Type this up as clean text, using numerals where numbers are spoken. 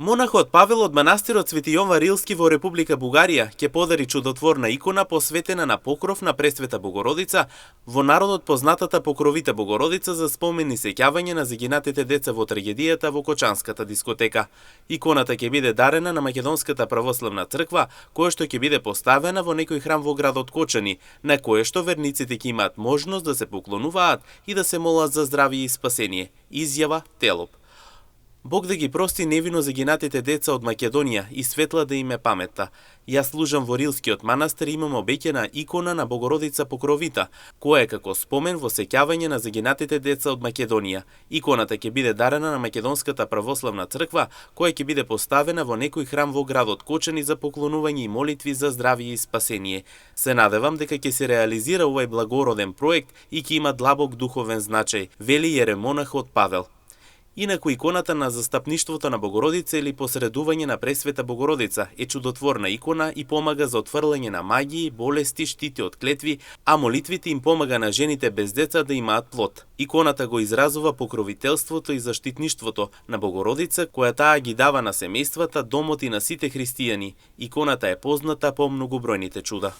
Монахот Павел од манастирот Свети Јован Рилски во Република Бугарија ќе подари чудотворна икона посветена на покров на Пресвета Богородица, во народот познатата Покровита Богородица за спомен и сеќавање на загинатите деца во трагедијата во Кочанската дискотека. Иконата ќе биде дарена на Македонската православна црква, која што ќе биде поставена во некој храм во градот Кочани, на кој што верниците ќе имаат можност да се поклонуваат и да се молат за здравје и спасение, изјава Телоп. Бог да ги прости невино загинатите деца од Македонија и светла да им е паметта. Јас служам во Рилскиот манастир и имам обеќана икона на Богородица Покровита, која е како спомен во сеќавање на загинатите деца од Македонија. Иконата ќе биде дарена на Македонската православна црква, која ќе биде поставена во некој храм во градот Кочани за поклонување и молитви за здравје и спасение. Се надевам дека ќе се реализира овој благороден проект и ќе има длабок духовен значај, вели јеремонахот Павел. Инаку иконата на застапништвото на Богородица или посредување на Пресвета Богородица е чудотворна икона и помага за отфрлање на магии, болести, штити од клетви, а молитвите им помага на жените без деца да имаат плод. Иконата го изразува покровителството и заштитништвото на Богородица, која таа ги дава на семејствата, домот и на сите христијани. Иконата е позната по многобројните чуда.